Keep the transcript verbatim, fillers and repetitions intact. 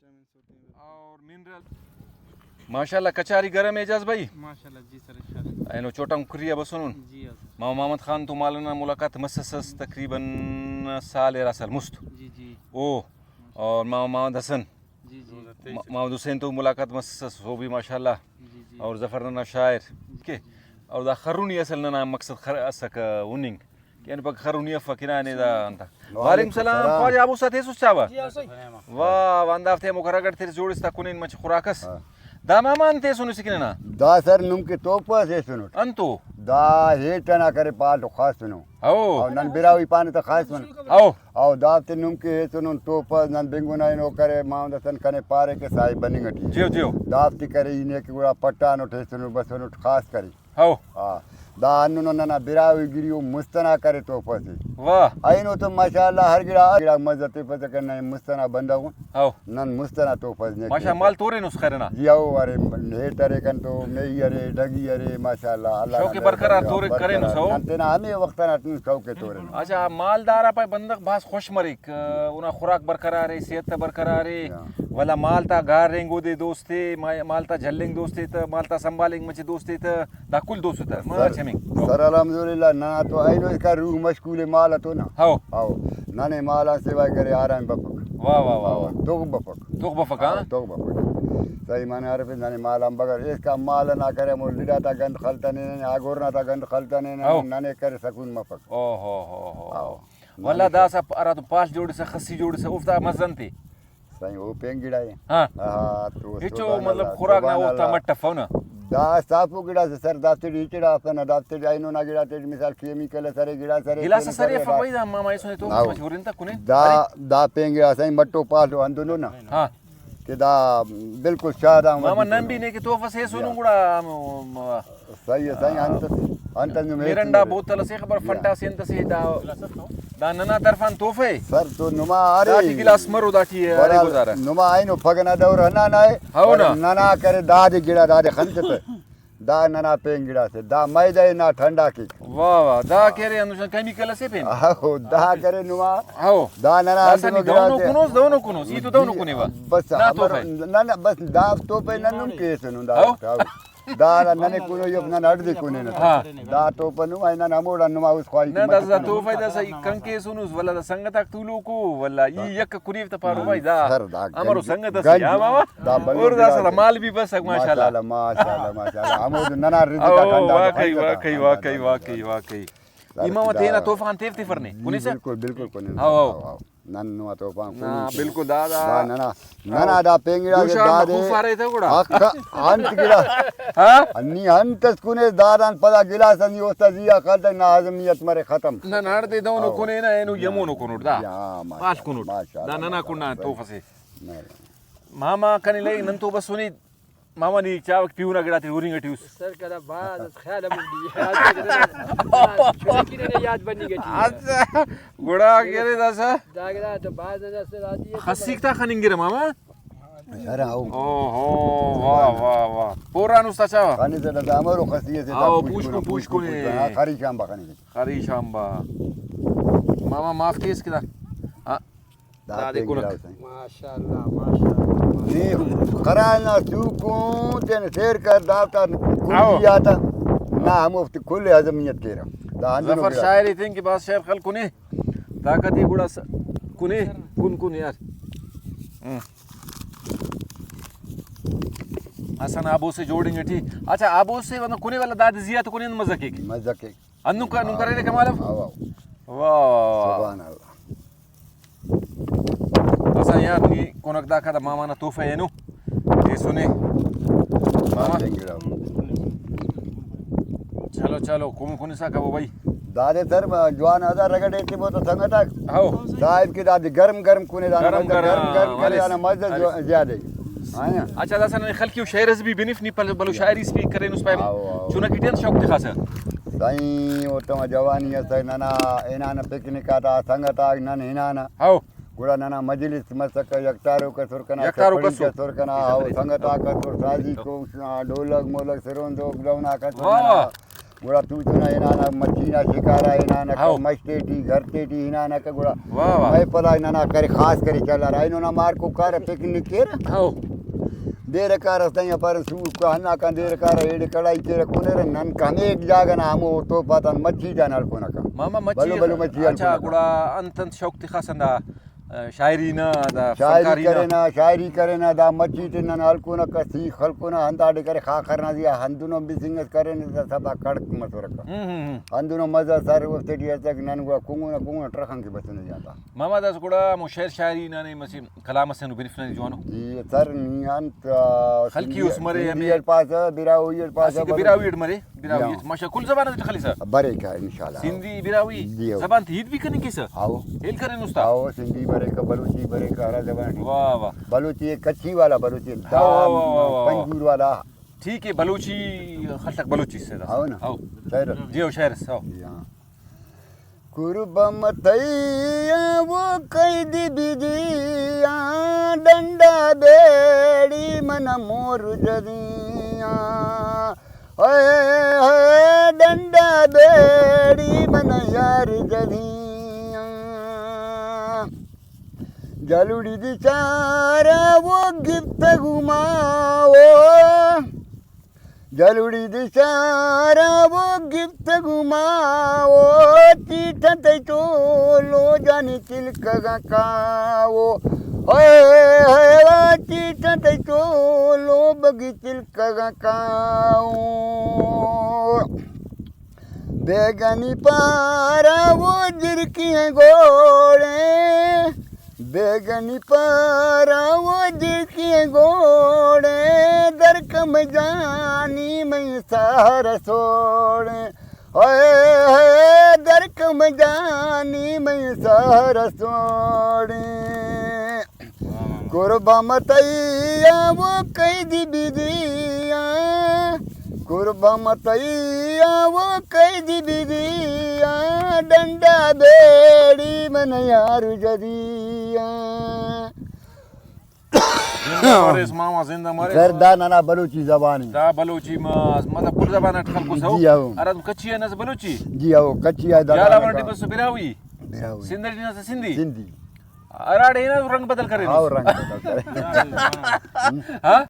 اور منرل۔ ماشاءاللہ، کچاری گرم اعجاز بھائی۔ ماشاءاللہ، جی سر، انشاءاللہ۔ اینو چوٹا کری آ بسنن۔ جی ہاں سر۔ ماما محمد خان تو مالو نا ملاقات مسس اس تقریباً سال ارا سال مست۔ جی، جی۔ او، اور ماما محمد حسن۔ جی، جی۔ ما-، محمد حسین تو ملاقات مسس، او بھی ماشاءاللہ۔ جی، جی۔ اور ظفر ننا شاعر۔ جی، کہ جی۔ اور دا خرونی اصل ننا مقصد خر-، اسک ہننگ۔ کہ اینو پک خرونی افک ہنا نے دا انت۔ وعلیکم السلام۔ خواجہ ابو سا تیسوس چاوہ؟ جی، ہاں، صحیح۔ واہ، واہ، ہندافتے ہمو کرا گڑ تیس جوڑ اس تا کنین مچ خوراک اس۔ ہاں۔ دا ماما انت ایسونو سکن ہنا؟ دا سر نم کہ توپہ اس ایسونٹ۔ انتو؟ دا ہیٹ ئنا کرے پاٹ و خاسنو۔ او۔ او نن براہوئی پانہ تہ خاسن۔ او۔ او دافتے نم کہ ایسنن توپہ، نن بنگنہ اینو کرے محمد حسن کنے پارے کہ صاحب بننگ ٹی۔ جیو، جیو۔ دافتے کرے ای نے کہ گڑا پٹانٹ ایسنٹ بسنٹ خاص کرے۔ ہو۔ ہاں، دا ہندنو ننا براہوئی گری او مست ئنا کرے تحفہ سے۔ واہ۔ اینو تو ماشاءاللہ ہر گڑا، ہر گڑا مزہ تفسہ کہ نن مست ئنا بندغ ان۔ ہو۔ نن مست ئنا تحفہ سے۔ ماشاءاللہ، مال تورینس خیر ئنا؟ جی ہو، ارے ہیٹ ارے کنتو، مہی ارے، ڈگی ارے، ماشاءاللہ، اللہ شوق نا برقرار مہربانی تورے برقرار۔ کرینس، ہو۔ نن تینا ہمے وخت ئنا تون شوق ءِ تورینو۔ اچھا، مالدار آ پائے بندغ بھاز خوش مریک، اونا خوراک برقرار ءِ، صحت تہ برقرار ءِ، ہاں۔ ولدا مال تا گار رینگودے دوست ءِ، ما-، مال تا جھلنگ دوست ءِ تہ، مال تا سنبھالنگ مچہ دوست ءِ تہ۔ دا کل دوست تہ، ما سر، چمنگ۔ سر الحمدللہ، ننا تو اینو اسکا روح مشغول ءِ مال اتو نا۔ ہو۔ ہو۔ ننے مال آن سوائے کرے آرام بفک۔ واہ، واہ، واہ، واہ۔ تغ بفک۔ تغ بفک، ہاں؟ ہو، تغ بفک۔ صحیح معنی عرفی ننے مال آن بغیر اسکا مال نا کرے ہمو لڈا تا گند خلتنے، آگورنا تا گند خلتنے، ہو۔ ننے کرے سکون مفک۔ او ہو ہو ہو۔ ہو۔ ولدا داسہ ہراتم پاڷ جوڑسہ، خسی جوڑسہ، اوفتا مزہ انت ءِ؟ سائیں، او پین گڑا ءِ۔ ہاں۔ ہاں، تو ہچو سبحان مطلب اللہ، خوراک نا سبحان اوفتا اللہ۔ مٹ افو نا۔ دا سافو گڑاس سر، دافتے ٹی ہچڑا افنہ، دافتے ٹی اینو نا گڑاتے ٹی مثال کیمیکل اس ارے، گڑاس ارے، گلاس کیمیکل اس ارے ارے، افک بھائی، دا ماما ایسنے تو ہاں۔ مچ ہرن تہ کنے۔ دا، ارے۔ دا پین گڑاس سائیں مٹو پاڷو ہندنو نا۔ ہاں۔ کہ دا بالکل شاہدان ماما ودی نن بھی تونو۔ نے کہ تحفہ سے سنو یا۔ گڑا ہم، ہم، صحیح ہے، صحیح، انت، انت نم ہیت مرنڈا نرے۔ بوتل اسے خبر یا۔ فنٹا سے انت سے دا، دا ننا طرفان تحفہ ہے۔ سر تو نما ارے۔ داٹی گلاس مرو داٹی ارے برال گزارہ۔ نما اینو پگہ نا دور ہندا نا ہے۔ ہاؤ نا۔ ننا کرے دادے گڑا دادے خنتے پہ۔ دا ننا پین گڑاس ءِ، دا میدہ ءِ نا ٹھنڈا کیک۔ واہ واہ، دا کہ ارے ہندن کیمیکل اسے پین۔ ہاؤ، دا کرے نما۔ ہاؤ۔ دا ننا دا ہندنو سنی دہنو گڑاس ءِ۔ کنوس، دہنو کنوس، ای تو دہنو کنے وا۔ بس نا امر-، توفہ۔ نہ، نہ، بس دا توفہ نن نم کیسنن دا ہاؤ۔ وخت، ہاؤ۔ دا ننے کنو یوک نن اڈ دے کنے نا۔ ہاں۔ دا توفہ نما، نن ہموڑا نما اس خواہی نہ، کہ دا مت دا کنو۔ توفہ دا سا ای کن کیسنس، ولدا دا سنگتاک تولوکو، ولدا ای یک کریو تہ پارو بھائی دا سر دا امرو گنج، سنگت اسے، گنج۔ ہاں ماما؟ دا بھلو اور دا گڑاس سا ءِ۔ مال بھی بسک، ماشاءاللہ۔ ماشاءاللہ، ماشاءاللہ، ماشاءاللہ۔ ہمود ننا رزق او، آک ہندادے واقعی، خواہی واقعی، تہ واقعی، ہندادے۔ واقعی، واقعی۔ ای ماما تینا تحفہ آن تیوہ تفر نے، جی، کنیسہ؟ بالکل، بالکل، کنن۔ ہاں، ہاں۔ ہاں، ہاں۔ نن نما تحفہ آن نا، کنن۔ بالکل، دا، دا۔ دا ننا، ننا دا پین گڑاس ءِ، دوشان دادے۔ خوب پارے تہ گڑا۔ اخ، انت گڑاس۔ ہاں؟ نی انت اس کنے دادان پدا گلاس نی اوفتا زی آ خلتہ نا ہضمیت مرے ختم۔ نہ، نہ، ہڑدے دہنو ہاں۔ کنے نا، اینو یمونو کنوٹ دا۔ یا، ماشاءاللہ، پاش کنوٹ۔ ماشاءاللہ، دا ننا ماشاءاللہ۔ کنڈا تحفہ سے۔ مہربانی۔ ماما کنے لگک نن تو بسنے، ماما نی چاوک پیہنا گڑاتے ہرنگ ٹی اس۔ سر کنا بھاز اس خیال ہم دی۔ چنکی نے یاد بننگ ٹی۔ اچھا، گڑا کہ ارے داسا۔ دا گڑا تو بھاز نظر سے راضی ہے۔ خسیک تا خننگرہ ماما۔ سر او۔ او ہو، واہ، واہ، واہ۔ پوران استا چاوا۔ خانی سے دا امرو خسی سے او، پوش پوش کن، کن، پوش پوش کن، کن۔ ہاں، خری شام با خانی سے۔ خری شام با۔ ماما معاف کیس کدا۔ ہاں۔ دا دادے تین کنک۔ گڑاس ءِ۔ ماشاءاللہ، ماشاءاللہ، ماشاءاللہ۔ نی خران نا سوکون تینے سیر کر دافتا کلی آتا۔ نا ہموفتے کل ہضمیت کیرہ۔ دا ہندنو ظفر گڑاس۔ شاعر ایتن کہ بھاز شعر خلکنے۔ طاقت ای گڑاس کنے، کن کن یار۔ ہم۔ حسن آبو سے جوڑنگ ٹی۔ اچھا، آبو سے ولدا کنے ولدا دادے زیات کنے مزہ کیک۔ مزہ کیک۔ ہندن کا-، ہندن کرینے کمال اف؟ ہاں، واہ۔ واہ، واہ، واہ۔ سبحان اللہ۔ حسن یار، نی کنک داکا دا ماما نا تحفہ اینو۔ ایسنے۔ ماما۔ چلو، چلو، کم کنسا کبو بھائی۔ دادے سر، جوان ہزار رگڑ ایتے بو تو سنگتاک۔ ہاؤ۔ صاحب کہ دادے گرم گرم کنے دانا گرم مزہ، گرم، گرم کنے ولس۔ دانا مزہ ولس۔ زیادہ۔ ہاں۔ اچھا، داسہ ننے خلقیو شعر اس بھی بنف، نی پل-، بھلو شاعری اس بھی کرینس پائے۔ ہاؤ، ہاؤ۔ چناک ایٹی انت شوق تخاسہ؟ سائیں، او تما جوانی اس ننا ہنانہ پکنک آتا سنگت آک نن ہنانہ۔ ہاؤ۔ گڑا ننا مجلس مسکہ، یک تاروک اسر کنا، یک تاروک چپڑیک اسر۔ اسر کنا، ہاؤ، سنگت آک اسر، سازی کوک، ڈولک مولک سروندوک ڈون آک اسر واہ، ننا۔ واہ۔ گڑا توتون آ ہنانہ، مچھی نا شکار آ ہنانہ، ہاؤ۔ مش تیٹی، گھر تیٹی ہنانہ کہ گڑا واہ واہ۔ مئے پدا ننا کرے خاص کرے چلار۔ اینو نا مارکو کارہ پکنک کیرہ۔ ہاؤ۔ دیر کار اس تنگا پارن سوک ہندا کان دیر کارہ ایڑے کڑائی کیرہ کونیرہ، نن کنے ایک جاگہ نا ہمو توپاتان مچھی جان ہلکونہ کا۔ ماما مچھی بلو بلو مچھی اچھا، ہلکونہ کا۔ گڑا انت انت شوق تخاس ہندا، آ، شاعری نا، دا شاعری فنکاری نا؟ کرینہ، شاعری کرینہ، دا مچھی تے نن ہلکونہ کا، سیخ ہلکونہ، ہنداڑے کرے خاخر نا زیہا ہندنو بسنگ اس کرینہ تا سبا کڑک مسرہ کا۔ ہم، ہم، ہم۔ ہندنو مزہ سر اوفتے ٹی اسک نن گڑا کنگنہ کنگنہ ٹرخنگ کہ بسنہ جان تا۔ ماما داسہ گڑا ہمو شعر شاعری نا نے مسہ کلام اسے ہندن بنفنہ نے جوانو۔ جی سر، نی انت، آ، خلقی سندھی، اس مرے سندھی ہمے اٹ پاسہ، براہوئی اٹ پاسہ، اسیکہ بلوچی۔ براہوئی اٹ مرے، براہوئی جی۔ اٹ۔ ماشاء، کل زبان اٹ خلیسہ۔ بریکہ انشاءاللہ۔ سندھی، براہوئی، جی ہو۔ زبان تے ہیت بھی کننگ کیسہ؟ ہاؤ۔ ہیل کرین استاد؟ ہاؤ، سندھی بریکہ، بلوچی بریکہ، ہرا زبان ٹی۔ واہ واہ۔ بلوچی اے کچھی والا بلوچی اے، واہ واہ واہ واہ۔ پنجگور والا۔ ٹھیک ہے، بلوچی خلتک بلوچی سے دا۔ ہاؤ نا۔ ہاؤ۔ شاعر۔ جی ہو، شاعر سے، ہاؤ۔ جی ہاں۔ قربان متئی آ وہ قیدی بیدی آ، ڈنڈا بیڑی من مور جدی آ۔ ہائے ہائے ڈنڈا بیڑی من یار جدی آ۔ جلوڑی دی چارہ وہ گپتگو ما او۔ جلوڑی دی چارہ وہ گپتگو ما او، چیٹا تئی چولو جانی چلکگا کاو۔ ہائے ہائے وا چیٹا تئی چولو بگی چلکگا کاو۔ بیگنی پارا وہ جرکی ہیں گوڑے، بیگنی پارا وہ جرکی ہیں گوڑے، درکم جانی میں سہر سوڑے، ہائے ہائے درکم جانی میں سہر سوڑے۔ قربان متئی آ وہ قیدی بیدی آ، قربان متئی آ وہ قیدی بیدی آ، ڈنڈا بیڑی من یار جدی آ۔ زندہ مریس ماما، زندہ مریس۔ سر، دا ننا بلوچی زبان اے۔ دا بلوچی ما، مطلب کل زبان اٹ خلکوسہ۔ جی ہو۔ ہراتم کچھی آ نس بلوچی۔ جی ہو، کچھی آ دا جالا ننا ورڈی بس براہوئی۔ براہوئی۔ سندھ ٹی نس سندھی۔ سندھی۔ ہراڑے ہنا رنگ بدل کرینس۔ ہاؤ، رنگ بدل کرینس۔ ہاں؟